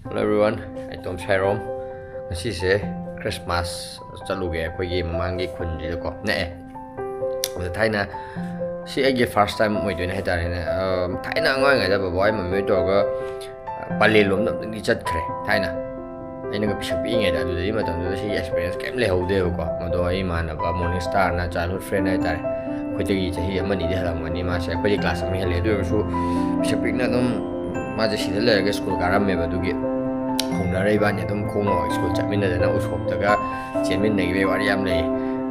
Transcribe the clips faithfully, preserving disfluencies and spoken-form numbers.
Hello everyone, ꯑꯩ ꯇꯣꯝ ꯁꯥꯏꯔꯣꯝ꯫ ꯉꯁꯤꯁꯦ Christmas ꯆꯠꯂꯨꯒꯦ ꯑꯩꯈꯣꯏꯒꯤ ꯃꯃꯥꯡꯒꯤ ꯈꯨꯟꯁꯤꯗꯀꯣ, ꯅꯛꯑꯦ꯫ ꯑꯗ ꯊꯥꯏꯅ ꯁꯤ ꯑꯩꯒꯤ first time ꯑꯣꯏꯗꯣꯏꯅꯦ ꯍꯥꯏꯇꯥꯔꯦꯅꯦ꯫ ꯑ, ꯊꯥꯏꯅ ꯑꯉꯥꯡ ꯑꯣꯏꯔꯤꯉꯩꯗ ꯕꯕꯥ ꯍꯣꯏ ꯃꯃꯤ ꯍꯣꯏ ꯇꯧꯔꯒ, ꯑ, ꯄꯂꯦꯜ ꯂꯣꯝꯗ ꯑꯝꯇꯪꯗꯤ ꯆꯠꯈ꯭ꯔꯦ ꯊꯥꯏꯅ꯫ ꯑꯩꯅꯒ ꯄꯤꯁꯛ ꯄꯤꯛꯏꯉꯩꯗ, ꯑꯗꯨꯗꯗꯤ ꯃꯇꯝꯗꯨꯗ ꯁꯤꯒꯤ experience ꯀꯩꯝ ꯂꯩꯍꯧꯗꯦꯕꯀꯣ꯫ ꯃꯗꯣ ꯑꯩ ꯏꯃꯥꯟꯅꯕ Morning Starꯅ, childhood friend ꯍꯥꯏꯇꯥꯔꯦ, ꯑꯩꯈꯣꯏꯗꯒꯤ ꯆꯍꯤ ꯑꯃꯅꯤꯗꯤ ꯍꯜꯂꯝꯒꯅꯤ꯫ ꯃꯥꯁꯦ ꯑꯩꯈꯣꯏꯗꯤ class ꯑꯃ ꯍꯦꯜꯂꯦ꯫ ꯑꯗꯨ ꯑꯣꯏꯔꯒꯁꯨ ꯄꯤꯁꯛ ꯄꯤꯛꯅ ꯑꯗꯨꯝ ꯃꯥꯁꯦ ꯁꯤꯗ ꯂꯩꯔꯒ school ꯀꯥꯔꯝꯃꯦꯕ꯫ ꯑꯗꯨꯒꯤ ꯍꯧꯅꯔ ꯏꯕꯥꯅꯤ ꯑꯗꯨꯝ ꯈꯣꯡꯅ school ꯆꯠꯃꯤꯟꯅꯗꯅ ꯎꯁꯣꯞꯇꯒ ꯆꯦꯟꯃꯤꯟꯅꯈꯤꯕꯒꯤ ꯋꯥꯔꯤ ꯌꯥꯝ ꯂꯩ꯫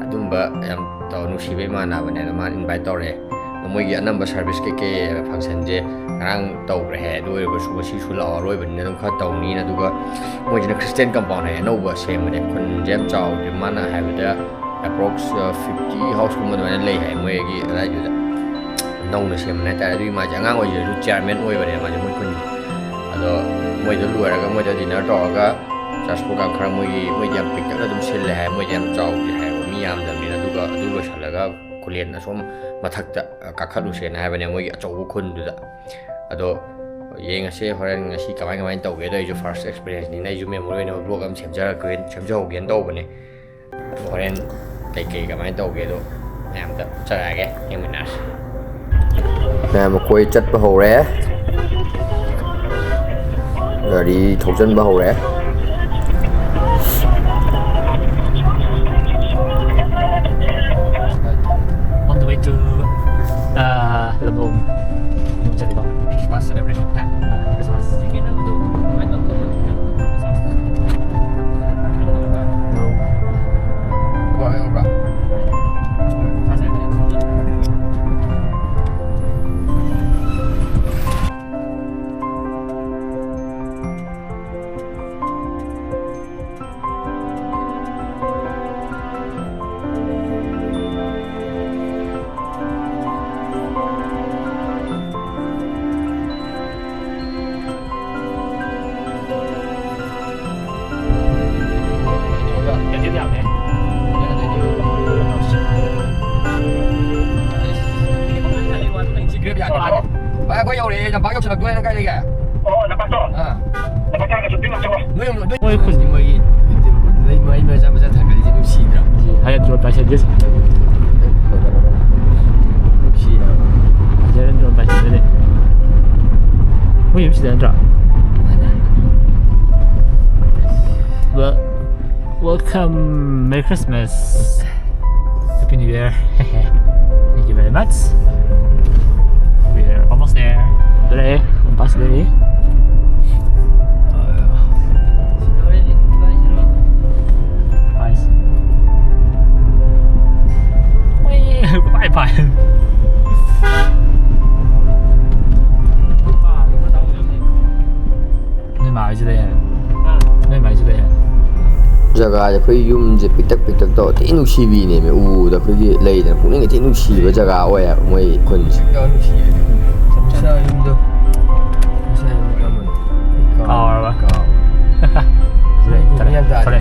ꯑꯗꯨꯝꯕ ꯌꯥꯝ ꯇꯧ-, ꯅꯨꯡꯁꯤꯕ ꯏꯃꯥꯟꯅꯕꯅꯦ꯫ ꯑꯗꯣ ꯃꯥꯅ invite ꯇꯧꯔꯛꯑꯦ꯫ ꯑꯗꯣ ꯃꯣꯏꯒꯤ ꯑꯅꯝꯕ service ꯀꯩꯀꯩ functionꯁꯦ ꯉꯔꯥꯡ ꯇꯧꯈ꯭ꯔꯦ ꯍꯥꯏ꯫ ꯑꯗꯨ ꯑꯣꯏꯔꯒꯁꯨ ꯉꯁꯤꯁꯨ ꯂꯥꯛꯑꯣ, ꯑꯔꯣꯏꯕꯅꯤꯅ ꯑꯗꯨꯝ ꯈꯔ ꯇꯧꯅꯤꯅ꯫ ꯑꯗꯨꯒ ꯃꯣꯏꯁꯤꯅ Christian compound ꯍꯥꯏ, ꯑꯅꯧꯕ ꯁꯦꯝꯕꯅꯦ꯫ ꯈꯨꯟꯁꯦ ꯌꯥꯝ ꯆꯥꯎꯗ꯭ꯔꯤ꯫ ꯃꯥꯅ ꯍꯥꯏꯕꯗ approx, ꯑ, fifty house ꯀꯨꯝꯕ ꯑꯗꯨꯃꯥꯏꯅ ꯂꯩ ꯍꯥꯏ ꯃꯣꯏꯒꯤ ꯑꯗꯥꯏꯗꯨꯗ꯫ ꯅꯧꯅ ꯁꯦꯝꯕꯅꯦ ꯍꯥꯏꯇꯥꯔꯦ꯫ ꯑꯗꯨꯒꯤ ꯃꯥꯁꯦ ꯑꯉꯥꯡ ꯑꯣꯏꯖꯔꯁꯨ chairman ꯑꯣꯏꯕꯅꯦ ꯃꯥꯁꯦ ꯃꯣꯏ ꯈꯨꯟꯒꯤ꯫ ꯑꯗꯣ ꯃꯣꯏꯗ ꯂꯣꯏꯔꯒ ꯃꯣꯏꯗ dinner ꯇꯧꯔꯒ church program ꯈꯔ ꯃꯣꯏꯒꯤ, ꯃꯣꯏꯗꯤ ꯌꯥꯝ ꯄꯤꯛꯇꯛꯅ ꯑꯗꯨꯝ ꯁꯤꯜꯂꯦ ꯍꯥꯏ꯫ ꯃꯣꯏꯗꯤ ꯌꯥꯝ ꯆꯥꯎꯗꯦ ꯍꯥꯏꯕ, ꯃꯤ ꯌꯥꯝꯗꯕꯅꯤꯅ꯫ ꯑꯗꯨꯒ ꯑꯗꯨ ꯂꯣꯏꯁꯤꯜꯂꯒ ꯈꯨꯂꯦꯟ ꯑꯁꯣꯝ ꯃꯊꯛꯇ, ꯑ, ꯀꯥꯈꯠꯂꯨꯁꯦꯅ ꯍꯥꯏꯕꯅꯦ ꯃꯣꯏꯒꯤ ꯑꯆꯧꯕ ꯈꯨꯟꯗꯨꯗ꯫ ꯑꯗꯣ ꯌꯦꯡꯉꯁꯦ ꯍꯣꯔꯦꯟ ꯉꯁꯤ ꯀꯃꯥꯏ ꯀꯃꯥꯏꯅ ꯇꯧꯒꯦꯗꯣ꯫ ꯑꯩꯁꯨ first experienceꯅꯤꯅ ꯑꯩꯁꯨ memory ꯑꯣꯏꯅꯕ vlog ꯑꯃ ꯁꯦꯝꯖꯔꯛꯀꯦ-, ꯁꯦꯝꯖꯍꯧꯒꯦꯅ ꯇꯧꯕꯅꯦ꯫ ꯑꯗꯣ ꯍꯣꯔꯦꯟ ꯀꯩꯀꯩ ꯀꯃꯥꯏꯅ ꯇꯧꯒꯦꯗꯣ ꯃꯌꯥꯝꯗ ꯆꯠꯂꯛꯑꯒꯦ, ꯌꯦꯡꯃꯤꯟꯅꯔꯁꯤ꯫ ꯃꯌꯥꯝ ꯑꯩꯈꯣꯏ ꯆꯠꯄ ꯍꯧꯔꯦ꯫ ꯒꯥꯔꯤ ꯊꯧꯖꯤꯟꯕ ꯍꯧꯔꯦ꯫ On the way to, uh, Lebong. Christmas celebration. Christmas. ꯚꯥꯏ, ꯑꯩꯈꯣꯏ ꯌꯧꯔꯛꯑꯦ꯫ ꯂꯝꯄꯥꯛ ꯌꯧꯁꯤꯜꯂꯛꯇꯣꯔꯦ꯫ ꯅꯪ ꯀꯥꯏ ꯂꯩꯒꯦ? ꯑꯣ, ꯂꯝꯄꯥꯛꯇꯣ? ꯑꯥ꯫ ꯂꯝꯄꯥꯛ ꯆꯪꯉꯛꯀꯦ꯫ ꯃꯣꯏ ꯈꯨꯟ ꯃꯣꯏꯒꯤ ꯃꯩ, ꯃꯩ ꯃꯆꯥ ꯃꯆꯥ ꯊꯥꯡꯒꯠꯂꯤꯁꯦ ꯅꯨꯡꯁꯤꯗ꯭ꯔꯥ? ꯍꯥꯏꯌꯦ, drone ꯄꯥꯏꯁꯟꯒꯦ꯫ ꯅꯨꯡꯁꯤ ꯍꯥꯏꯕ꯫ ꯍꯥꯏꯌꯦ, drone ꯄꯥꯏꯁꯟꯒꯦ꯫ ꯃꯣꯏ ꯌꯨꯝ ꯁꯤꯗ ꯅꯠꯇ꯭ꯔꯣ? Well, welcome, Merry Christmas. Happy New Year. Thank you very much. We're almost there. Dere, almost there. Nice. Bye bye. ꯅꯣꯏ ꯃꯥ ꯍꯣꯏꯁꯨ ꯂꯩ ꯍꯥꯏ꯫ ꯅꯣꯏ ꯃꯥ ꯍꯣꯏꯁꯨ ꯂꯩ ꯍꯥꯏ꯫ ꯖꯒꯥꯁꯦ ꯑꯩꯈꯣꯏ ꯌꯨꯝꯁꯦ ꯄꯤꯛꯇꯛ ꯄꯤꯛꯇꯛ ꯇꯧꯔ ꯊꯤ ꯅꯨꯡꯁꯤꯕꯤꯅꯦꯃꯤ꯫ ꯎꯕꯗ ꯑꯩꯈꯣꯏꯒꯤ ꯂꯩꯗꯅ ꯄꯨꯛꯅꯤꯡꯒ ꯊꯤ ꯅꯨꯡꯁꯤꯕ ꯖꯒꯥ ꯑꯣꯏ ꯍꯥꯏꯕ ꯃꯣꯏ ꯈꯨꯟꯁꯦ꯫ ꯌꯥꯝ ꯅꯨꯡꯁꯤꯕꯅꯦ꯫ ꯃꯁꯥ ꯌꯨꯝꯗꯣ, ꯃꯁꯥ ꯌꯨꯝꯗꯣ ꯀꯔꯝꯕꯅꯣ? ꯑꯩ ꯀꯥꯎ-, ꯀꯥꯎꯔꯕ? ꯀꯥꯎ-, ꯐꯔꯦ, ꯒ꯭ꯌꯥꯟ ꯇꯥꯗꯦ꯫ ꯐꯔꯦ꯫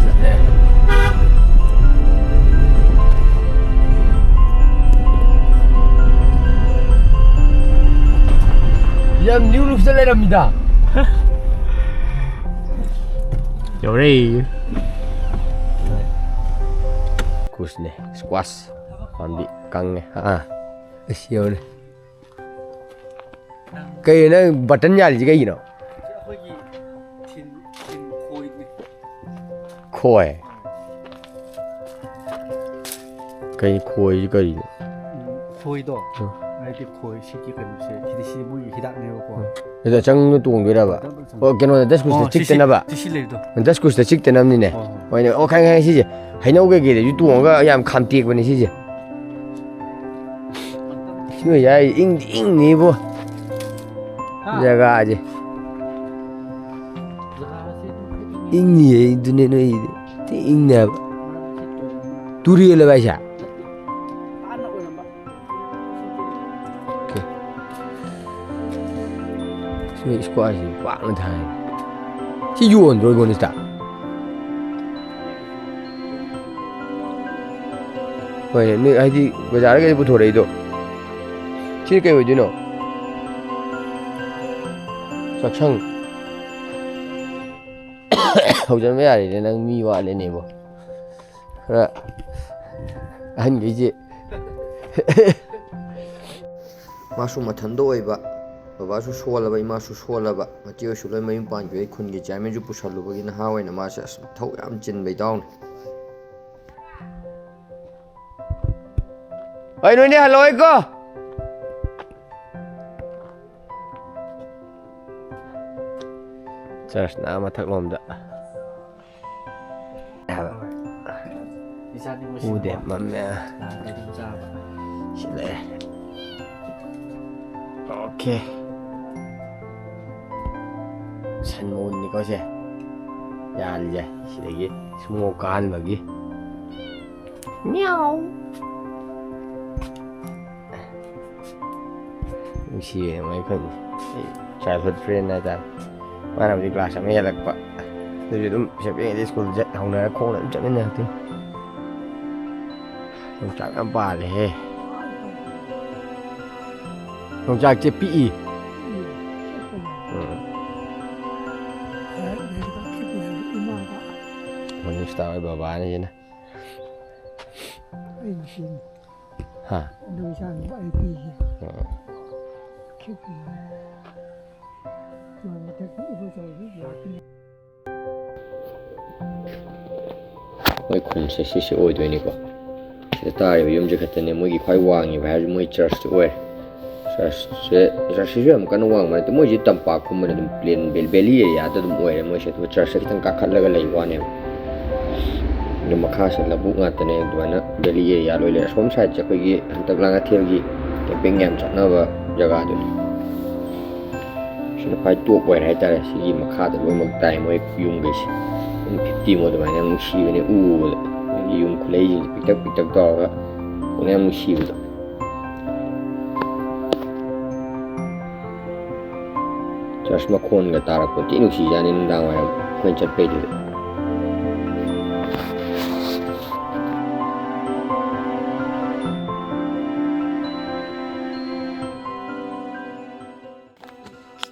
ꯌꯥꯝ new look ꯇ ꯂꯩꯔꯝꯃꯤꯗ꯫ ꯌꯧꯔꯦ꯫ ꯀꯨꯁꯅꯦ, squash ꯄꯥꯝꯕꯤ ꯀꯪꯉꯦ꯫ ꯑꯥ, ꯑꯁ, ꯌꯧꯔꯦ꯫ ꯀꯩꯅꯣ ꯅꯪ button ꯌꯥꯜꯂꯤꯁꯦ ꯀꯩꯒꯤꯅꯣ? ꯑꯩꯈꯣꯏꯒꯤ ꯊꯤꯟ, ꯊꯤꯟ ꯈꯣꯏꯅꯦ꯫ ꯈꯣꯏ? ꯀꯩ ꯈꯣꯏꯁꯤ ꯀꯔꯤꯅꯣ? ꯎꯝ, ꯈꯣꯏꯗꯣ꯫ ꯎꯝ꯫ ꯍꯥꯏꯗꯤ ꯈꯣꯏ ꯁꯤꯒꯤ ꯀꯩꯅꯣꯁꯦ, ꯁꯤꯗꯤ ꯁꯤ ꯃꯣꯏꯒꯤ ꯍꯤꯗꯥꯛꯅꯦꯕꯀꯣ꯫ ꯎꯝ꯫ ꯑꯗꯣ ꯆꯪꯗ ꯇꯣꯡꯗꯣꯏꯔꯕ? ꯍꯤꯗꯥꯛ ꯆꯪ-, ꯑꯣ, ꯀꯩꯅꯣꯗ, ꯗꯁꯀꯨꯁꯇ ꯑꯣ, ꯁꯤ, ꯁꯤ, ꯆꯤꯛꯇꯅꯕ? ꯁꯤ, ꯁꯤ ꯂꯩꯕꯗꯣ꯫ ꯗꯁꯀꯨꯁꯇ ꯆꯤꯛꯇꯅꯕꯅꯤꯅꯦ꯫ ꯍꯣꯏ, ꯍꯣꯏ꯫ ꯍꯣꯏꯅꯦ꯫ ꯑꯣ, ꯈꯪꯉꯦ, ꯈꯪꯉꯦ, ꯁꯤꯁꯦ꯫ ꯍꯩꯅꯧ ꯀꯩꯀꯩꯗꯁꯨ ꯇꯣꯡꯉꯒ ꯌꯥꯝ ꯈꯥꯝꯇꯦꯛꯄꯅꯦ ꯁꯤꯁꯦ꯫ ꯁꯤ ꯑꯣꯏ ꯌꯥꯏ, ꯏꯪꯗꯤ ꯏꯪꯅꯤꯕꯣ꯫ ꯍꯥ? ꯖꯒꯥꯁꯦ꯫ ꯖꯒꯥꯁꯦ ꯑꯗꯨꯝ ꯏꯪꯅꯤꯌꯦ, ꯑꯗꯨꯅꯦ ꯅꯣꯏꯗꯤ꯫ ꯊꯤ ꯏꯪꯅꯦ ꯍꯥꯏꯕ꯫ ꯇꯨꯔꯦꯜꯂꯕ ꯍꯥꯏꯁꯦ? ꯅꯠꯇꯦ꯫ ꯍꯥꯟꯅ ꯑꯣꯏꯔꯝꯕ꯫ ꯑꯣꯀꯦ꯫ ꯁꯤ squash ꯁꯤ ꯄꯥꯛꯅ ꯊꯥꯏ꯫ ꯁꯤ ꯌꯣꯟꯗ꯭ꯔꯣ ꯏꯀꯣꯅꯣꯃꯤꯁꯇ? ꯍꯣꯏꯅꯦ, ꯅꯣꯏ ꯍꯥꯏꯗꯤ ꯕꯖꯥꯔꯗꯒꯤ ꯄꯨꯊꯣꯔꯛꯏꯗꯣ꯫ ꯁꯤ ꯀꯩ ꯑꯣꯏꯗꯣꯏꯅꯣ? ꯆꯥꯛꯁꯪ꯫ ꯍꯧꯖꯤꯟꯕ ꯌꯥꯔꯦꯅꯦ, ꯅꯪ ꯃꯤ ꯋꯥꯠꯂꯦꯅꯦꯕꯣ꯫ ꯈꯔ ꯑꯍꯟꯈꯩꯁꯦ꯫ ꯃꯥꯁꯨ ꯃꯊꯟꯇ ꯑꯣꯏꯕ, ꯕꯕꯥꯁꯨ ꯁꯣꯜꯂꯕ, ꯏꯃꯥꯁꯨ ꯁꯣꯜꯂꯕ, ꯃꯆꯦ ꯍꯣꯏꯁꯨ ꯂꯣꯏ ꯃꯌꯨꯝ ꯄꯥꯟꯈꯤꯕ, ꯑꯩ ꯈꯨꯟꯒꯤ ꯆꯤꯌꯔꯃꯦꯟꯁꯨ ꯄꯨꯁꯜꯂꯨꯕꯒꯤ ꯅꯍꯥ ꯑꯣꯏꯅ ꯃꯥꯁꯦ ꯑꯁ ꯃꯊꯧ ꯌꯥꯝ ꯆꯤꯟꯕ ꯏꯇꯥꯎꯅꯤ꯫ ꯍꯣꯏ, ꯅꯣꯏꯅꯦ ꯍꯜꯂꯛꯑꯣꯏꯀꯣ꯫ ꯆꯔꯆꯅ ꯑꯥ ꯃꯊꯛꯂꯣꯝꯗ꯫ ꯍꯥꯏꯕ꯫ ꯎꯗꯦ, ꯃꯝꯃꯦ꯫ ꯁꯤ ꯂꯩꯔꯦ꯫ ꯑꯣꯀꯦ꯫ ꯁꯟ ꯃꯎꯟꯅꯤꯀꯣ ꯁꯦ꯫ ꯌꯥꯜꯂꯤꯁꯦ꯫ ꯁꯤꯗꯒꯤ ꯁꯨꯝꯉꯧ ꯀꯥꯍꯟꯕꯒꯤ꯫ ꯃꯤꯌꯥꯎ꯫ ꯅꯨꯡꯁꯤꯌꯦ ꯃꯣꯏ ꯈꯨꯟꯁꯦ꯫ ꯑꯩ childhood friend ꯍꯥꯏꯇꯥꯔꯦ꯫ ꯃꯥꯅꯕꯨꯗꯤ class ꯑꯃ ꯍꯦꯜꯂꯛꯄ꯫ ꯑꯗꯨꯁꯨ ꯑꯗꯨꯝ ꯄꯤꯁꯛ ꯄꯤꯛꯏꯉꯩꯗꯩ school ꯆꯠ ꯍꯧꯅꯔ ꯈꯣꯡꯅ ꯑꯗꯨꯝ ꯆꯠꯃꯤꯟꯅꯔꯛꯇꯣꯏꯅꯤ꯫ ꯌꯣꯡꯆꯥꯛ ꯌꯥꯝ ꯄꯥꯜꯂꯦꯍꯦ꯫ ꯌꯣꯡꯆꯥꯛꯁꯦ ꯄꯤꯛꯏ꯫ ꯎꯝ꯫ Morning star ꯍꯣꯏ ꯕꯕꯥꯅꯤ ꯁꯤꯅ꯫ ꯍꯥ? ꯎꯝ꯫ ꯃꯣꯏ ꯈꯨꯟꯁꯦ ꯁꯤꯁꯦ ꯑꯣꯏꯗꯣꯏꯅꯤꯀꯣ꯫ ꯁꯤꯗ ꯇꯥꯔꯤꯕ ꯌꯨꯝꯁꯦ ꯈꯛꯇꯅꯦ ꯃꯣꯏꯒꯤ ꯈ꯭ꯋꯥꯏ ꯋꯥꯡꯉꯤꯕ ꯍꯥꯏꯔꯁꯨ ꯃꯣꯏ churchꯇꯤ ꯑꯣꯏꯔꯦ꯫ Churchꯁꯦ, churchꯁꯤꯁꯨ ꯌꯥꯝ ꯀꯟꯅ ꯋꯥꯡꯕ ꯅꯠꯇꯦ, ꯃꯣꯏꯁꯤ ꯇꯝꯄꯥꯛꯀꯨꯝꯕꯅꯦ, ꯑꯗꯨꯝ plain valley areaꯗ ꯑꯗꯨꯝ ꯑꯣꯏꯔꯦ ꯃꯣꯏꯁꯦ꯫ ꯑꯗꯨꯒ churchꯁꯦ ꯈꯤꯇꯪ ꯀꯥꯈꯠꯂꯒ ꯂꯩꯕ ꯋꯥꯅꯦꯕ꯫ ꯑꯗꯨ ꯃꯈꯥꯁꯦ ꯂꯧꯕꯨꯛ ꯉꯥꯛꯇꯅꯦ, ꯑꯗꯨꯃꯥꯏꯅ valley area ꯂꯣꯏ ꯂꯩꯔꯦ꯫ ꯑꯁꯣꯝ sideꯁꯦ ꯑꯩꯈꯣꯏꯒꯤ ꯍꯟꯗꯛ ꯂꯥꯡꯉꯊꯦꯜꯒꯤ camping ꯌꯥꯝ ꯆꯠꯅꯕ ꯖꯒꯥꯗꯨꯅꯤ꯫ ꯁꯤꯅ ꯈ꯭ꯋꯥꯏ top ꯑꯣꯏꯔꯦ ꯍꯥꯏꯇꯥꯔꯦ꯫ ꯁꯤꯒꯤ ꯃꯈꯥꯗ ꯂꯣꯏꯅꯃꯛ ꯇꯥꯏ ꯃꯣꯏ ꯌꯨꯝꯈꯩꯁꯦ꯫ ꯌꯨꯝ fifty ꯃꯨꯛ ꯑꯗꯨꯃꯥꯏꯅ ꯌꯥꯝ ꯅꯨꯡꯁꯤꯕꯅꯦ ꯎꯕꯗ꯫ ꯃꯣꯏꯒꯤ ꯌꯨꯝ ꯈꯨꯂꯩꯁꯤꯡꯁꯦ ꯄꯤꯛꯇꯛ ꯄꯤꯛꯇꯛ ꯇꯧꯔꯒ ꯄꯨꯛꯅꯤꯡ ꯌꯥꯝ ꯅꯨꯡꯁꯤꯕꯗꯣ꯫ Church ꯃꯈꯣꯟꯒ ꯇꯥꯔꯛꯄ ꯊꯤ ꯅꯨꯡꯁꯤꯖꯥꯠꯅꯤ ꯅꯨꯡꯗꯥꯡ ꯋꯥꯏꯔꯝ ꯑꯩꯈꯣꯏꯅ ꯆꯠꯄꯩꯗꯨꯗ꯫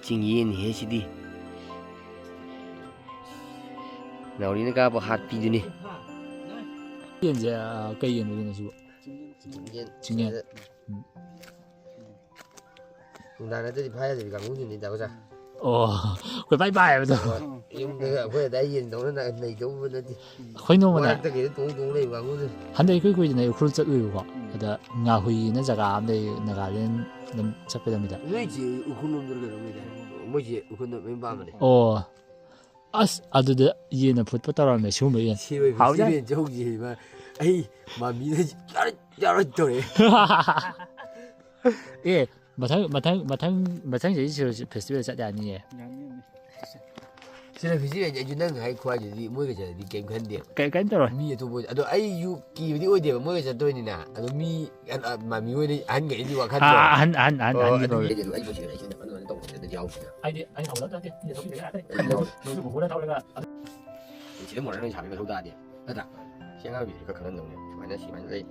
ꯆꯤꯡꯌꯦꯟꯅꯤꯍꯦ ꯁꯤꯗꯤ꯫ ꯅꯥꯎꯔꯤꯅ ꯀꯥꯞꯄ ꯍꯥꯠꯄꯤꯗꯨꯅꯤ꯫ ꯌꯦꯟꯁꯦ, ꯑ, ꯀꯩ ꯌꯦꯟ ꯑꯣꯏꯗꯣꯏꯅꯣ ꯁꯤꯕꯨ? ꯆꯤꯡꯌꯦꯟ꯫ ꯆꯤꯡꯌꯦꯟ꯫ ꯎꯝ꯫ ꯅꯨꯡꯗꯥꯡ ꯅꯠꯇ꯭ꯔꯗꯤ ꯐꯥ ꯌꯥꯗꯕꯤ ꯀꯥꯡꯕꯨꯗꯨꯅꯤꯗ ꯑꯣꯖꯥ꯫ ꯑꯣ, ꯑꯩꯈꯣꯏ ꯄꯥꯏ ꯄꯥꯏꯕꯗꯣ꯫ ꯍꯣꯏ, ꯌꯨꯝꯗꯒ ꯑꯩꯈꯣꯏ ꯑꯗꯥꯏ ꯌꯦꯟꯗꯧꯅ ꯅ-, ꯅꯩꯗꯧꯕ ꯅꯠꯇꯦ꯫ ꯑꯩꯈꯣꯏ ꯅꯣꯡꯃꯅ ꯃꯔꯛꯇ ꯀꯩꯗ ꯇꯣꯡ ꯇꯣꯡ ꯂꯩꯕ ꯀꯥꯡꯕꯨꯗꯨꯅꯤ꯫ ꯍꯟꯗꯛ ꯏꯀꯨꯏ ꯀꯨꯏꯗꯅ ꯎꯈ꯭ꯔꯨꯜ ꯆꯠꯂꯨꯏꯕꯀꯣ꯫ ꯎꯝ꯫ ꯑꯗ ꯉꯥꯍꯨꯏꯅ ꯖꯒꯥ ꯑꯃ ꯂꯩ, ꯅꯥꯒꯥꯂꯦꯟ ꯑꯗꯨꯝ ꯆꯠꯄ ꯂꯝꯕꯤꯗ꯫ ꯅꯣꯏ ꯆꯦ ꯎꯈ꯭ꯔꯨꯜ ꯂꯣꯝꯗꯔ ꯀꯩꯅꯣꯝ ꯂꯩꯗꯥꯏ? ꯃꯣꯏ ꯆꯦ ꯎꯈ꯭ꯔꯨꯜꯗ ꯃꯌꯨꯝ ꯄꯥꯟꯕꯅꯦ꯫ ꯑꯣ꯫ ꯑꯁ, ꯑꯗꯨꯗ ꯌꯦꯟꯅ ꯐꯨꯠꯄ ꯇꯧꯔꯝꯃꯦ, ꯁꯤꯒꯨꯝꯕ ꯌꯦꯟ꯫ ꯁꯤ ꯑꯣꯏꯕ ꯍꯥꯎꯖꯥꯠꯅꯤ꯫ ꯁꯤ ꯌꯦꯟ ꯆꯧꯁꯤ ꯍꯩꯕ꯫ ꯑꯩ ꯃꯃꯤꯅ ꯌꯥꯔꯣꯏ, ꯌꯥꯔꯣꯏ ꯇꯧꯔꯛꯑꯦ꯫ ꯑꯦ, ꯃꯊꯪ, ꯃꯊꯪ, ꯃꯊꯪ, ꯃꯊꯪ ꯆꯍꯤ ꯁꯤꯔꯣꯏ ꯐꯦꯁꯇꯤꯚꯦꯜ ꯆꯠ ꯌꯥꯅꯤꯌꯦ꯫ ꯌꯥꯅꯤ, ꯌꯥꯅꯤ꯫ ꯆꯠꯁꯦ꯫ ꯁꯤꯔꯣꯏ ꯐꯦꯁꯇꯤꯚꯦꯜꯁꯦ ꯑꯩꯁꯨ ꯅꯪ ꯍꯥꯏ ꯈ꯭ꯋꯥꯏꯗꯨꯗꯤ ꯃꯣꯏꯒ ꯆꯠꯂꯗꯤ ꯀꯩꯝ ꯈꯟꯗꯦꯕ꯫ ꯀꯩ-, ꯀꯩꯝ ꯇꯧꯔꯣꯏ꯫ ꯃꯤ ꯑꯇꯣꯞꯄ, ꯑꯗꯣ ꯑꯩꯁꯨ ꯀꯤꯕꯗꯤ ꯑꯣꯏꯗꯦꯕ, ꯃꯣꯏꯒ ꯆꯠꯇꯣꯏꯅꯤꯅ꯫ ꯑꯗꯣ ꯃꯤ, ꯑ, ꯑ, ꯃꯃꯤ ꯍꯣꯏꯗꯤ ꯑꯍꯟꯈꯩꯗꯤ ꯋꯥꯈꯜꯗꯣ꯫ ꯑꯥ, ꯑꯍꯟ, ꯑꯍꯟ, ꯑꯍꯟ, ꯑꯣ, ꯑꯍꯟꯒꯤ ꯑꯗꯨꯒꯤ ꯇꯧꯔꯦ꯫ ꯑꯩꯁꯨ, ꯑꯩꯁꯨ ꯁꯤꯔꯣꯏ, ꯑꯩꯁꯨ ꯑꯗꯨꯃꯥꯏꯅ ꯇꯧꯕ ꯆꯠꯂꯗꯤ ꯌꯥꯎꯁꯤꯔ꯫ ꯍꯥꯏꯗꯤ ꯑꯩ ꯍꯧꯒꯠꯂꯛꯇ꯭ꯔꯗꯤ ꯃꯤꯅ ꯊꯣꯛꯈꯤꯕ ꯌꯥꯗ꯭ꯔꯦ꯫ ꯅꯣꯏꯁꯨ ꯄꯨꯄꯨꯅ ꯊꯧꯔꯒ꯫ ꯁꯤꯗ ꯃꯣꯔꯥ ꯅꯣꯏ ꯁꯥꯕꯒꯤ ꯃꯊꯧ ꯇꯥꯗꯦ, ꯅꯠꯇ꯭ꯔꯥ? ꯁꯤ ꯑꯉꯥꯡꯕꯤꯁꯤꯗꯤ ꯈꯔ ꯈꯪꯍꯟꯗꯧꯅꯦ꯫ ꯁꯨꯃꯥꯏꯅ, ꯁꯨꯃꯥꯏꯅ ꯂꯩ꯫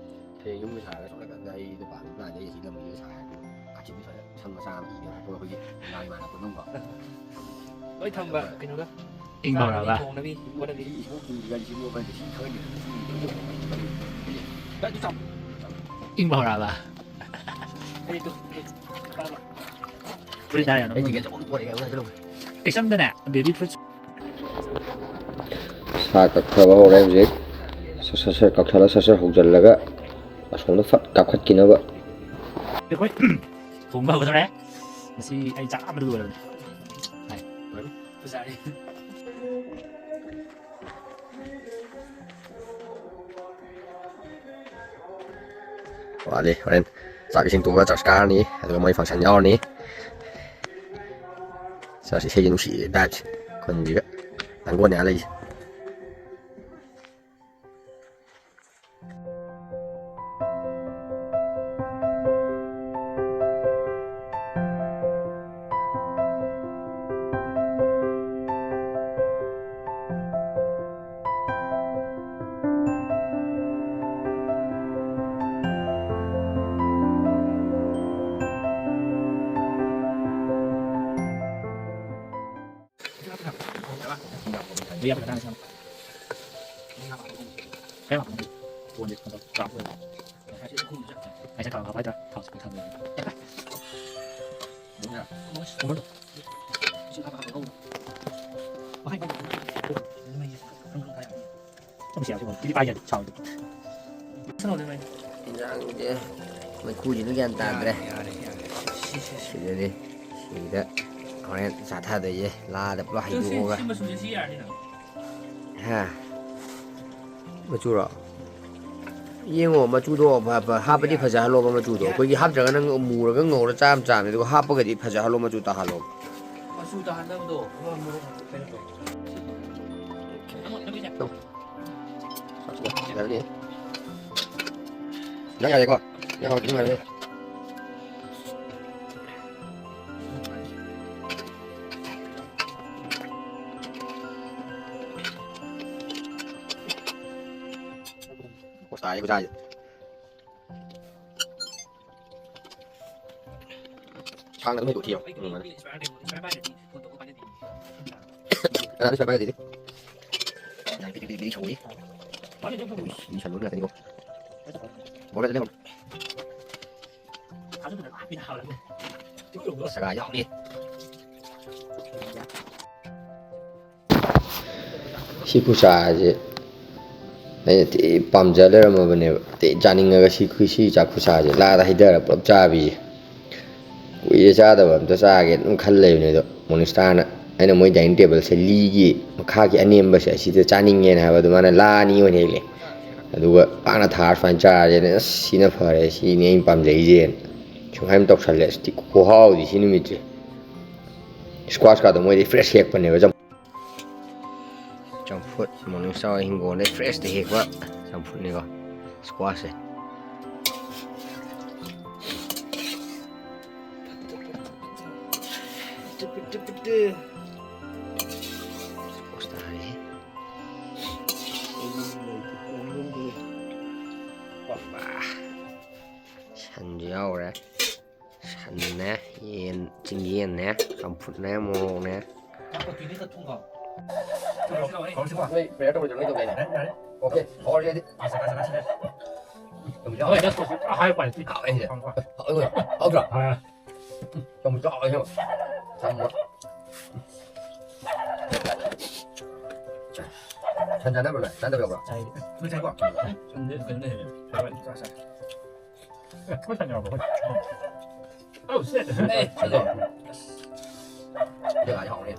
ꯍꯌꯦꯡ ꯌꯨꯝꯗ ꯁꯥꯔꯒ ꯁꯣꯝ ꯅꯥꯀꯟꯗ ꯑꯩ ꯅꯨꯄꯥ ꯑꯃ ꯂꯥꯛꯑꯗꯤ ꯑꯩ ꯁꯤ ꯂꯝꯕꯤꯗ ꯁꯥꯔꯒ ꯑꯆꯤꯟꯕ ꯁ꯭ꯋꯥꯏꯗ ꯁꯪ ꯃꯆꯥ ꯑꯃ ꯏꯔꯒ ꯍꯥꯞꯄꯒ ꯑꯩꯈꯣꯏꯒꯤ ꯂꯥꯏ ꯃꯥꯟꯅ ꯄꯨꯟꯐꯝꯀꯣ꯫ ꯂꯣꯏ ꯊꯝꯕ ꯀꯩꯅꯣꯒ꯫ ꯏꯪꯕ ꯍꯧꯔꯛꯑꯕ? ꯊꯣꯡꯅꯕꯤ ꯈꯣꯠꯅꯕꯤ꯫ ꯁꯤ ꯏꯁꯤꯡ ꯄꯨꯔꯤꯕ ꯁꯤ ꯃꯣꯏ ꯁꯤ ꯈꯪꯍꯟꯒꯦ꯫ ꯑꯗꯨ ꯆꯥꯎ꯫ ꯏꯪꯕ ꯍꯧꯔꯛꯑꯕ? ꯑꯩ ꯑꯗꯨ, ꯑꯗꯨ ꯐꯨꯔꯤꯠ ꯊꯥ ꯌꯥꯅꯕ꯫ ꯑꯩ ꯖꯦꯀꯦꯠ ꯑꯆꯧꯕ ꯑꯃ ꯄꯣꯔꯛꯑꯦ, ꯑꯃ ꯂꯧꯁꯤꯜꯂꯨ꯫ ꯀꯩꯁꯝꯗꯅꯦ, baby food꯫ ꯁꯥ ꯀꯛꯊꯕ ꯍꯧꯔꯦ ꯍꯧꯖꯤꯛ꯫ ꯁꯠ ꯁꯠ ꯁꯠ ꯀꯛꯊꯠꯂ ꯁꯠ ꯁꯠ ꯍꯧꯖꯤꯜꯂꯒ ꯑꯁꯣꯝꯗ ꯐꯠ ꯀꯥꯞꯈꯠꯈꯤꯅꯕ꯫ ꯑꯩꯈꯣꯏ ꯊꯣꯡꯕ ꯍꯧꯒꯗꯧꯔꯦ꯫ ꯉꯁꯤ ꯑꯩ ꯆꯥꯛ ꯑꯃꯗ ꯂꯣꯏꯔꯕꯅꯦ꯫ ꯍꯥꯏ, ꯂꯣꯏꯔꯦ꯫ ꯐꯖꯔꯦ꯫ ꯋꯥꯠꯂꯤ꯫ ꯍꯣꯔꯦꯟ ꯆꯥꯛ ꯏꯁꯤꯡ ꯇꯣꯛꯑꯒ ꯆꯔꯆ ꯀꯥꯔꯅꯤ, ꯑꯗꯨꯒ ꯃꯣꯏ function ꯌꯥꯎꯔꯅꯤ꯫ ꯆꯔꯆ ꯏꯁꯩꯁꯦ ꯅꯨꯡꯁꯤꯌꯦ vibeꯁꯦ꯫ ꯈꯨꯟꯁꯤꯒ ꯂꯥꯡꯒꯣꯜꯅꯦ ꯑꯥ ꯂꯩꯁꯦ꯫ ꯀꯩꯅꯣ? ꯐꯣꯟꯁꯦ ꯀꯩꯅꯣ ꯆꯥꯔꯖ ꯑꯣꯏꯕ꯫ ꯉꯁꯥꯏ ꯊꯥꯎ ꯍꯥꯞꯄ ꯍꯥꯏꯗ꯭ꯔꯥ? ꯊꯥꯎꯁꯦ ꯄꯤꯛ ꯊꯟꯕꯅꯦ꯫ ꯀꯨꯝꯍꯜꯂꯣ꯫ ꯏꯟꯖꯥꯡꯁꯦ ꯃꯩꯈꯨꯁꯤꯅ ꯒ꯭ꯌꯥꯟ ꯇꯥꯗ꯭ꯔꯦ꯫ ꯌꯥꯔꯦ, ꯌꯥꯔꯦ, ꯌꯥꯔꯦ꯫ ꯁꯤ, ꯁꯤ, ꯁꯤ꯫ ꯁꯤꯗꯗꯤ, ꯁꯤꯗ ꯍꯣꯔꯦꯟ ꯆꯥꯊꯗꯣꯏꯁꯦ꯫ ꯂꯥꯗ ꯄꯨꯂꯞ ꯁꯤ, ꯁꯤ, ꯍꯩꯗꯣꯛꯑꯒ꯫ ꯁꯤ ꯃꯆꯨꯁꯦ ꯁꯤ ꯌꯥꯔꯅꯤꯅ꯫ ꯍꯥ? ꯃꯆꯨꯔꯣ? ꯌꯦꯡꯉꯣ, ꯃꯆꯨꯗꯣ ꯐ-, ꯐ-, ꯍꯥꯞꯄꯗꯤ ꯐꯖꯍꯜꯂꯣꯕ ꯃꯆꯨꯗꯣ꯫ ꯑꯩꯈꯣꯏꯒꯤ ꯍꯥꯞꯇ꯭ꯔꯒ ꯅꯪ ꯃꯨꯔꯒ ꯉꯧꯔ ꯆꯥ ꯑꯃ ꯆꯥꯕꯅꯤ, ꯑꯗꯨꯒ ꯍꯥꯞꯄꯒꯗꯤ ꯐꯖꯍꯜꯂꯣ, ꯃꯆꯨ ꯇꯥꯍꯜꯂꯣ꯫ ꯃꯆꯨ ꯇꯥꯍꯟꯅꯕꯗꯣ꯫ ꯅꯪ ꯌꯥꯔꯦꯀꯣ? ꯅꯪ ꯍꯧꯖꯤꯛ ꯅꯨꯡꯉꯥꯏꯔꯦ꯫ ꯄꯣꯁ ꯇꯥꯔꯦ ꯈꯨꯠꯁꯥꯁꯦ꯫ ꯈꯥꯡꯗ ꯑꯗꯨꯝ ꯍꯩꯗꯣꯛꯈꯤꯌꯣ꯫ ꯎꯝ, ꯑꯗ꯫ ꯑꯗ ꯁ꯭ꯋꯥꯏ ꯄꯥꯏꯒꯗꯤ꯫ ꯌꯥꯏ, ꯄꯤꯗꯤ, ꯄꯤꯗꯤ, ꯄꯤꯗꯤ ꯁꯧꯏ꯫ ꯎꯏ, ꯁꯜꯂꯨ ꯉꯥꯛꯇꯅꯤꯀꯣ꯫ ꯃꯣꯔꯣꯛ ꯑꯗꯨꯝ ꯂꯩꯍꯧꯔꯣ꯫ ꯆꯒꯥ ꯌꯥꯎꯅꯤ꯫ ꯁꯤ ꯈꯨꯆꯥꯁꯦ ꯑꯩꯅ ꯊꯤ ꯄꯥꯝꯖ ꯂꯩꯔꯝꯃꯕꯅꯦꯕ꯫ ꯊꯤ ꯆꯥꯅꯤꯡꯉꯒ ꯁꯤ ꯈꯨ-, ꯁꯤ ꯆꯥꯛ ꯈꯨꯆꯥꯁꯦ ꯂꯥꯗ ꯍꯩꯊꯔ ꯄꯨꯂꯞ ꯆꯥꯕꯤꯁꯦ꯫ ꯀꯨꯏꯔꯦ ꯆꯥꯗꯕ, ꯑꯝꯇ ꯆꯥꯒꯦ ꯑꯗꯨꯝ ꯈꯜ ꯂꯩꯕꯅꯦ꯫ ꯑꯗꯣ ꯃꯣꯔꯅꯤꯡ ꯁ꯭ꯇꯥꯔꯅ, ꯑꯩꯅ ꯃꯣꯏ ꯗꯥꯏꯅꯤꯡ ꯇꯦꯕꯜꯁꯦ ꯂꯤꯒꯤ ꯃꯈꯥꯒꯤ ꯑꯅꯦꯝꯕꯁꯦ ꯑꯁꯤꯗ ꯆꯥꯅꯤꯡꯉꯦꯅ ꯍꯥꯏꯕ, ꯑꯗꯨ ꯃꯥꯅ ꯂꯥ ꯑꯅꯤ ꯑꯣꯏꯅ ꯍꯦꯛꯂꯦ꯫ ꯑꯗꯨꯒ ꯄꯥꯛꯅ ꯊꯥꯔ ꯁꯨꯃꯥꯏꯅ ꯆꯥꯔꯁꯦꯅ, "ꯑꯁ, ꯁꯤꯅ ꯐꯔꯦ, ꯁꯤꯅꯤ ꯑꯩꯅ ꯄꯥꯝꯖꯩꯁꯦꯅ"꯫ ꯁꯨꯃꯥꯏꯅ ꯇꯧꯁꯜꯂꯦ꯫ ꯑꯁ, ꯈꯨꯍꯥꯎꯗꯤ ꯁꯤ ꯅꯨꯃꯤꯠꯁꯦ꯫ ꯁ꯭ꯀ꯭ꯋꯥꯁꯀꯗꯣ ꯃꯣꯏꯗꯤ ꯐ꯭ꯔꯦꯁ ꯍꯦꯛꯄꯅꯦꯕ꯫ ꯆꯝ-, ꯆꯝꯐꯨꯠ, ꯃꯣꯔꯅꯤꯡ ꯁ꯭ꯇꯥꯔ ꯍꯤꯡꯒꯣꯜꯗꯩ ꯐ꯭ꯔꯦꯁꯇ ꯍꯦꯛꯄ ꯆꯝꯐꯨꯠꯅꯤꯀꯣ, ꯁ꯭ꯀ꯭ꯋꯥꯁꯁꯦ꯫ ꯁ꯭ꯀ꯭ꯋꯥꯁ ꯇꯥꯔꯦꯍꯦ꯫ ꯁꯟꯁꯨ ꯌꯥꯎꯔꯦ꯫ ꯁꯟꯅꯦ, ꯌꯦꯟ, ꯆꯤꯡꯌꯦꯟꯅꯦ, ꯆꯝꯐꯨꯠꯅꯦ, ꯃꯣꯔꯣꯛꯅꯦ꯫ ꯅꯣꯏ prayer ꯇꯧꯕꯗꯣ ꯅꯣꯏ ꯇꯧꯗꯥꯏꯅꯦ? Okay, ꯍꯧꯔꯁꯦ ꯑꯗꯨꯗꯤ꯫ ꯍꯣꯏ, just ꯍꯥꯏ ꯎꯄꯥꯏ ꯂꯩꯇꯦ꯫ ꯍꯥꯎꯋꯦ ꯁꯤꯗꯤ꯫ ꯍꯥꯎꯋꯦ, ꯍꯥꯎꯗ꯭ꯔꯣ? ꯍꯣꯏ꯫ ꯌꯥꯝ ꯆꯥꯎꯋꯦ ꯁꯤꯃ꯫ ꯁꯟ ꯆꯥꯅꯕ꯭ꯔꯣ ꯅꯣꯏ? ꯆꯥꯅꯗꯕ ꯌꯥꯎꯕ꯭ꯔꯣ? ꯆꯥꯏ꯫ ꯅꯣꯏ ꯆꯥꯏꯀꯣ? ꯁꯟꯗꯤ ꯀꯩꯅꯣ ꯂꯩꯔꯦ꯫ ꯆꯥꯏ, ꯆꯥꯏ꯫ ꯑꯦ, ꯑꯩꯈꯣꯏ ꯁꯟ ꯌꯥꯎꯔꯕꯣ? ꯑꯩꯈꯣꯏ? Oh, shit. ꯑꯦ, ꯁꯤꯗꯣ꯫ ꯁꯤꯗꯤ ꯍꯥꯎꯅꯤ꯫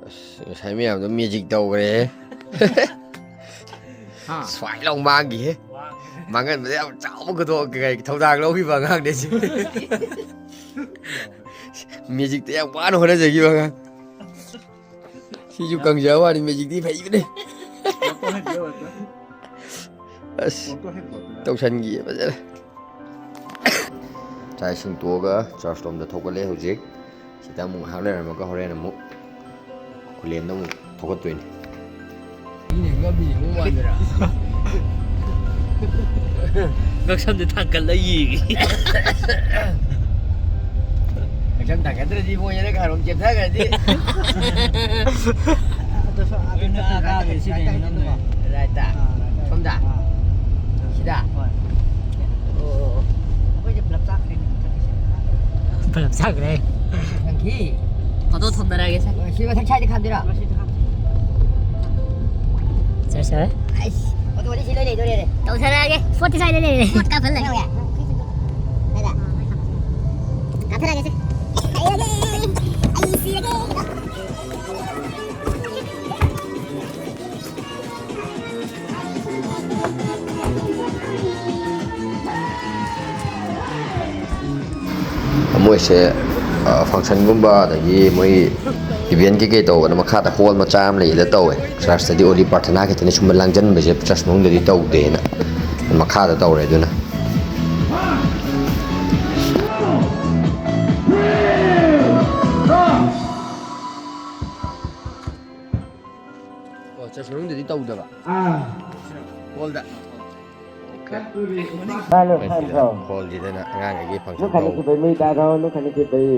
ꯑꯁ, ꯉꯁꯥꯏ ꯃꯌꯥꯝꯗꯣ magic ꯇꯧꯈ꯭ꯔꯦꯍꯦ꯫ ꯍꯥ? ꯁ꯭ꯋꯥꯏ ꯂꯥꯎ ꯃꯥꯡꯈꯤꯍꯦ꯫ ꯃꯥꯡꯉꯦ꯫ ꯃꯥꯡꯍꯟꯕꯗ ꯌꯥꯝ ꯆꯥꯎꯕ ꯈꯨꯗꯣꯡ, ꯀꯩ, ꯊꯧꯗꯥꯡ ꯂꯧꯈꯤꯕ ꯑꯉꯥꯡꯅꯦ ꯁꯤ꯫ Magicꯇ ꯌꯥꯝ ꯋꯥꯅ ꯍꯣꯠꯅꯖꯈꯤꯕ ꯑꯉꯥꯡ꯫ ꯁꯤꯁꯨ ꯀꯪꯖꯕ ꯋꯥꯅꯤ, magicꯇꯤ ꯐꯩꯕꯅꯦ꯫ ꯑꯁ, ꯇꯧꯁꯟꯈꯤꯌꯦ ꯐꯖꯅ꯫ ꯆꯥꯛ ꯏꯁꯤꯡ ꯇꯣꯛꯑꯒ church ꯂꯣꯝꯗ ꯊꯣꯛꯀꯠꯂꯦ ꯍꯧꯖꯤꯛ꯫ ꯁꯤꯗ ꯑꯃꯨꯛ ꯉꯥꯏꯍꯥꯛ ꯂꯩꯔꯝꯃꯒ ꯍꯣꯔꯦꯟ ꯑꯃꯨꯛ ꯈꯨꯂꯦꯟꯗ ꯑꯃꯨꯛ ꯊꯣꯛꯀꯠꯇꯣꯏꯅꯤ꯫ ꯃꯤꯅ ꯉꯝꯃꯤꯁꯦ ꯃꯑꯣꯡ ꯃꯥꯟꯗ꯭ꯔꯥ? ꯉꯛꯁꯝꯗ ꯊꯥꯡꯒꯠꯂ ꯌꯦꯡꯉꯤ꯫ ꯉꯛꯁꯝ ꯊꯥꯡꯒꯠꯇ꯭ꯔꯗꯤ ꯃꯣꯏꯅ ꯈꯔꯣꯝ ꯆꯦꯞꯊꯈ꯭ꯔꯗꯤ꯫ ꯑꯗꯨꯁꯨ ꯑꯥꯗ ꯆꯠꯇꯣꯏꯔꯥ? ꯀꯥꯕꯁꯤꯗꯤ ꯉꯝꯃꯣꯏ꯫ Rightꯇ? ꯑꯥ, right꯫ ꯁꯣꯝꯗ? ꯑꯥ꯫ ꯁꯤꯗ? ꯍꯣꯏ꯫ ꯑꯣ, ꯑꯣ, ꯑꯣ꯫ ꯑꯩꯈꯣꯏꯁꯦ ꯄꯨꯂꯞ ꯆꯥꯛꯈ꯭ꯔꯦꯅꯦ ꯆꯠꯇꯣꯏꯁꯦ꯫ ꯄꯨꯂꯞ ꯆꯥꯈ꯭ꯔꯦ꯫ ꯊꯝꯈꯤ꯫ ꯐꯣꯇꯣ ꯊꯝꯅꯔꯒꯦꯁꯦ꯫ ꯁꯤ ꯃꯊꯛ ꯁ꯭ꯋꯥꯏꯗ ꯈꯥꯝꯗꯣꯏꯔꯣ? ꯆꯠꯁꯦ꯫ ꯑꯩꯁ, ꯐꯣꯇꯣꯗꯤ ꯁꯤ ꯂꯣꯏ ꯂꯩꯗꯣꯔꯦꯅꯦ꯫ ꯇꯧꯊꯔꯛꯑꯒꯦ꯫ ꯐꯣꯇꯣ ꯁ꯭ꯋꯥꯏꯗ ꯂꯩꯔꯦ꯫ ꯐꯣꯇꯣ ꯀꯥꯞꯍꯜꯂꯒꯦ꯫ ꯀꯥꯏꯗ? ꯀꯥꯞꯊꯔꯛꯑꯒꯦꯁꯦ꯫ ꯑꯩ ꯁꯤꯔꯒꯦ꯫ ꯃꯣꯏꯁꯦ, ꯑ, functionꯒꯨꯝꯕ ꯑꯗꯒꯤ ꯃꯣꯏ event ꯀꯩꯀꯩ ꯇꯧꯕꯅ ꯃꯈꯥꯗ hall ꯃꯆꯥ ꯑꯃ ꯂꯩꯌꯦꯗ ꯇꯧꯋꯦ꯫ Churchꯇꯗꯤ only ꯄ꯭ꯔꯥꯊꯅꯥ ꯈꯛꯇꯅꯤ, ꯁꯨꯝꯕ ꯂꯥꯡꯖꯟꯕꯁꯦ church ꯃꯅꯨꯡꯗꯗꯤ ꯇꯧꯗꯦꯅ ꯃꯈꯥꯗ ꯇꯧꯔꯦ꯫ ꯑꯗꯨꯅ ꯑꯣ, church ꯃꯅꯨꯡꯗꯗꯤ ꯇꯧꯗꯕ? ꯑꯥ꯫ Hallꯗ? Okay꯫ Hello, ꯃꯣꯏ ꯁꯤꯗ hello꯫ Hallꯁꯤꯗꯅ ꯑꯉꯥꯡꯈꯩꯒꯤ function ꯅꯨꯡꯈꯠꯅ ꯇꯧꯕ꯫ ꯈꯤꯕꯩ ꯃꯩ ꯇꯥꯔꯣ, ꯅꯨꯡꯈꯠꯅ ꯈꯤꯕꯩ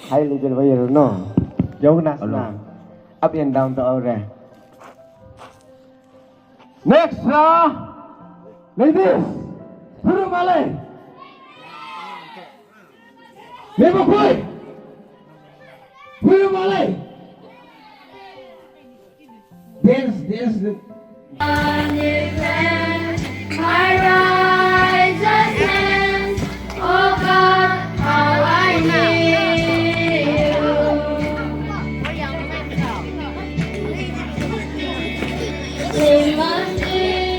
ꯍꯥꯏ ꯂꯩꯖꯕ ꯌꯦꯡꯉꯨꯅꯣ꯫ ꯌꯧꯅ hello꯫ Up and down ꯇꯧꯍꯧꯔꯦ꯫ Next ꯔ ladies, ꯐꯨꯔꯨ ꯃꯥꯂꯩ꯫ ꯃꯦꯝ ꯃꯈꯣꯏ, ꯐꯨꯔꯨ ꯃꯥꯂꯩ꯫ Dance, dance. I rise again. Oh God, how I need you. Sing my name.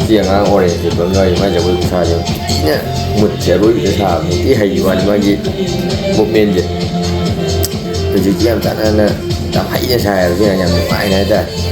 ꯁꯤ ꯑꯉꯥꯡ ꯑꯣꯔꯦꯟꯖ ꯂꯤꯠꯄ ꯑꯃ ꯌꯥꯎꯔꯤ, ꯃꯥꯏ ꯖꯒꯣꯏ ꯈꯨꯁꯥꯁꯦ ꯌꯥꯝ ꯊꯤꯅ ꯃꯨꯠꯁꯦ ꯑꯔꯣꯏꯕꯗ ꯁꯥꯕꯅꯤ, ꯊꯤ ꯍꯩꯈꯤꯕ ꯋꯥꯅꯤ ꯃꯥꯒꯤ ꯃꯨꯞꯃꯦꯟꯁꯦ꯫ ꯍꯧꯖꯤꯛꯇꯤ ꯌꯥꯝ ꯆꯥꯟꯅꯅ ꯌꯥꯝ ꯍꯩꯅ ꯁꯥꯏꯌꯦꯕ, ꯁꯤ ꯌꯥꯝ ꯅꯨꯡꯉꯥꯏꯅ ꯍꯥꯏꯇꯥꯔꯦ꯫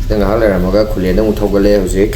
ꯈꯤꯇꯪ ꯉꯥꯏꯍꯥꯛ ꯂꯩꯔꯝꯃꯒ ꯈꯨꯂꯦꯟꯗ ꯑꯃꯨꯛ ꯊꯧꯒꯠꯂꯛꯑꯦ ꯍꯧꯖꯤꯛ꯫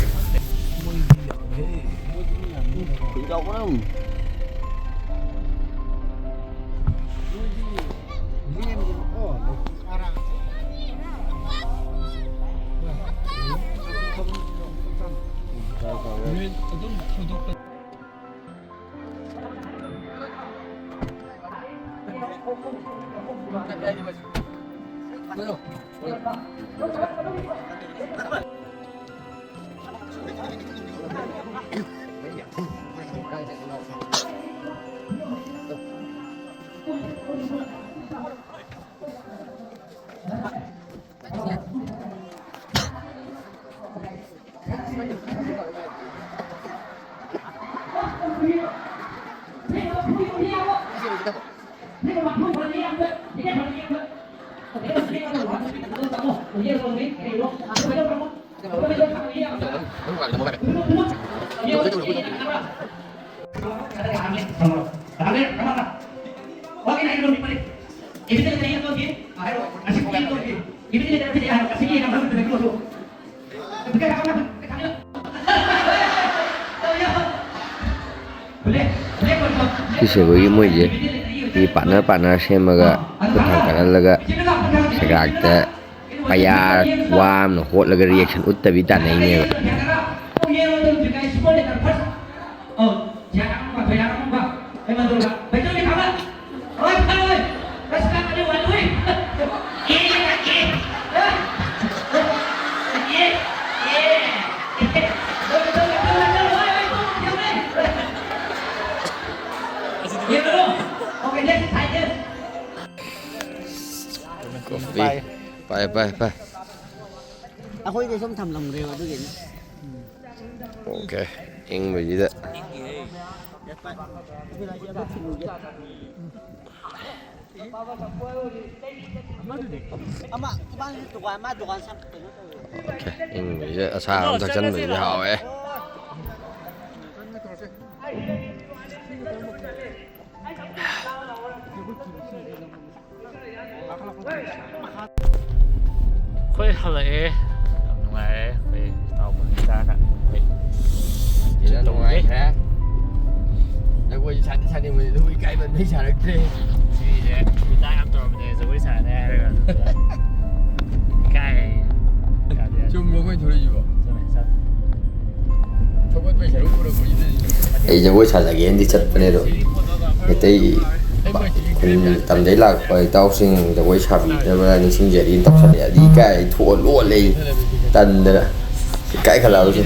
ꯁꯤꯁꯦ ꯑꯩꯈꯣꯏꯒꯤ ꯃꯣꯏꯁꯦ ꯁꯤ ꯄꯥꯔꯠꯅꯔ ꯄꯥꯔꯠꯅꯔ ꯁꯦꯝꯃꯒ ꯈꯨꯠ ꯊꯥꯡꯒꯠꯍꯜꯂꯒ ꯁꯦꯒꯥꯛꯇ ꯄꯩꯌꯥ ꯋꯥ ꯑꯃꯅ ꯍꯣꯠꯂꯒ ꯔꯤꯌꯦꯛꯁꯟ ꯎꯠꯇꯕꯤ ꯇꯥꯟꯅꯩꯅꯦꯕ꯫ ꯀꯣꯐꯤ꯫ ꯄꯥꯏ, ꯄꯥꯏ, ꯄꯥꯏ꯫ ꯑꯩꯈꯣꯏꯗꯤ ꯁꯨꯝ ꯊꯝꯂꯝꯈ꯭ꯔꯦꯕ ꯑꯗꯨꯒꯤꯅꯤ꯫ ꯑꯣꯀꯦ꯫ ꯏꯪꯕꯁꯤꯗ꯫ ꯑꯃ ꯏꯕꯥꯅꯤ ꯗꯨꯀꯥꯟ, ꯃꯥ ꯗꯨꯀꯥꯟ ꯁꯥ-, ꯀꯩꯅꯣ ꯇꯧꯋꯦ꯫ ꯑꯣꯀꯦ꯫ ꯏꯪꯕꯁꯤꯗ ꯑꯁꯥꯕ ꯑꯃ ꯊꯛꯆꯟꯕꯁꯤꯗꯤ ꯍꯥꯎꯋꯦ꯫ ꯑꯩꯈꯣꯏ ꯍꯜꯂꯛꯑꯦ꯫ ꯌꯥꯝ ꯅꯨꯡꯉꯥꯏꯔꯦ꯫ ꯑꯩꯈꯣꯏ ꯏꯇꯥꯎ ꯃꯣꯅꯤꯀꯥꯒ ꯑꯩꯈꯣꯏ ꯁꯤꯗ ꯅꯨꯡꯉꯥꯏꯈ꯭ꯔꯦ꯫ ꯖꯒꯣꯏ ꯁꯥꯗꯤ ꯁꯥꯅꯤꯡꯕꯅꯤ, ꯑꯗꯨꯕꯨ ꯏꯀꯥꯏꯃꯟꯕꯩ ꯁꯥꯔꯛꯇ꯭ꯔꯦ꯫ ꯁꯤꯁꯦ ꯏꯇꯥ ꯌꯥꯝ ꯇꯧꯔꯝꯕꯅꯦ ꯖꯒꯣꯏ ꯁꯥꯅꯤ ꯍꯥꯏꯔꯒ꯫ ꯏꯀꯥꯏ꯫ ꯌꯥꯗꯦ, ꯌꯥꯗꯦ꯫ ꯆꯨꯝꯕ꯭ꯔꯣ ꯑꯩꯈꯣꯏ ꯊꯣꯛꯂꯛꯏꯁꯤꯕꯣ? ꯆꯨꯝꯃꯦ, ꯆꯨꯝꯃꯦ꯫ ꯊꯧꯒꯠꯄꯩ ꯁꯔꯨꯛ ꯄꯨꯔꯛꯄꯁꯤꯗꯗꯤ꯫ ꯑꯩ ꯖꯒꯣꯏ ꯁꯥꯖꯒꯦꯅꯗꯤ ꯆꯠꯄꯅꯦ, ꯑꯗꯣ ꯃꯩꯇꯩ ꯈꯨꯟ ꯇꯝꯗꯩ ꯂꯥꯛꯄ ꯏꯇꯥꯎꯁꯤꯡ ꯖꯒꯣꯏ ꯁꯥꯕꯤꯅꯕ ꯅꯤꯡꯁꯤꯡꯖꯔꯤꯅ ꯇꯧꯁꯜꯂꯛꯑꯦ꯫ ꯑꯗꯤ ꯏꯀꯥꯏ ꯊꯣꯛꯑ ꯂꯣꯜꯂꯦ ꯑꯩ ꯇꯟꯗꯅ꯫ ꯏꯀꯥꯏ ꯈꯠꯂꯛꯑꯕꯁꯦ꯫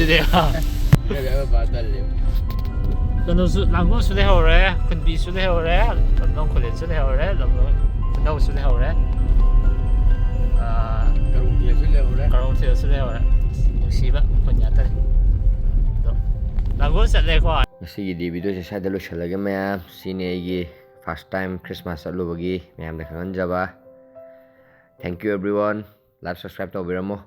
ꯀꯩꯅꯣꯁꯨ, ꯂꯥꯡꯒꯣꯜꯁꯨ ꯂꯩꯍꯧꯔꯦ, ꯈꯨꯟꯕꯤꯁꯨ ꯂꯩꯍꯧꯔꯦ, ꯂꯝꯂꯣꯡ ꯈꯨꯂꯦꯟꯁꯨ ꯂꯩꯍꯧꯔꯦ, ꯂꯝꯂꯣꯡ ꯈꯨꯅꯧꯁꯨ ꯂꯩꯍꯧꯔꯦ꯫ ꯑꯥ, ꯀꯔꯣꯡꯊꯦꯜꯁꯨ ꯂꯩꯍꯧꯔꯦ꯫ ꯀꯔꯣꯡꯊꯦꯜꯁꯨ ꯂꯩꯍꯧꯔꯦ꯫ ꯅꯨꯡꯁꯤꯕ ꯈꯨꯟ ꯉꯥꯛꯇꯅꯤ꯫ ꯑꯗꯣ ꯂꯥꯡꯒꯣꯜ ꯆꯠꯂꯦꯀꯣ꯫ ꯉꯁꯤꯒꯤꯗꯤ ꯚꯤꯗꯤꯑꯣꯁꯦ ꯁ꯭ꯋꯥꯏꯗ ꯂꯣꯏꯁꯤꯜꯂꯒꯦ ꯃꯌꯥꯝ꯫ ꯁꯤꯅꯤ ꯑꯩꯒꯤ first time Christmas ꯆꯠꯂꯨꯕꯒꯤ ꯃꯌꯥꯝꯗ ꯈꯪꯍꯟꯖꯕ꯫ Thank you everyone꯫ Like, subscribe ꯇꯧꯕꯤꯔꯝꯃꯣ꯫